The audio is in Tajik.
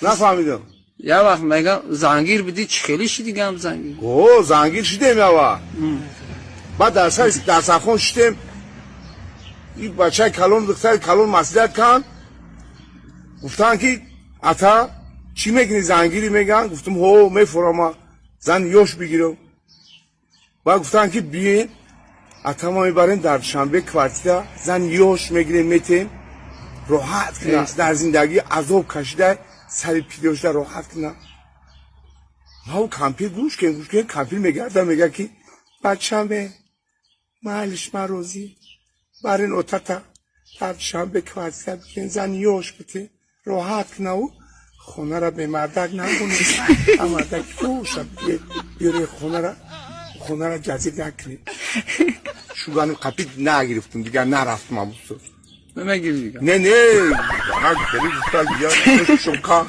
Нафаҳмидам. Як вақт мегам, зангир будӣ, чӣ хеле шидӣ гам зангир? О, зангир шидем ява. Баъд дар сари дастархон шидем, и бачаи калон, духтари калон маслиҳат канд, гуфтанд, ки ата, чӣ мекунӣ, зангирӣ меган. Гуфтам, ҳо, мефурама, зани ёш бигирам. Баъд гуфтанд, ки биен, ата, ма мебарем дар Душанбе, квартира, зани ёш мегирем, метем, роҳат куна, дар зиндагӣ азоб кашида, сари пирёшда роҳат куна. Маву кампир гӯш кем, гӯш кем, кампир мегарда, мега, ки бачаме, майлиш, ман розӣ, барин отата дар Душанбе квартира бигирем, зани ёш бите, роҳат кунаву хонара бемардак накунед, мардак ёша биёре, хонара ҷазир накунед. Шугану қапид, нагирифтум, дигар нарафтум абусо. Намегири дигар? Не, не, хеле гуфта, шумка.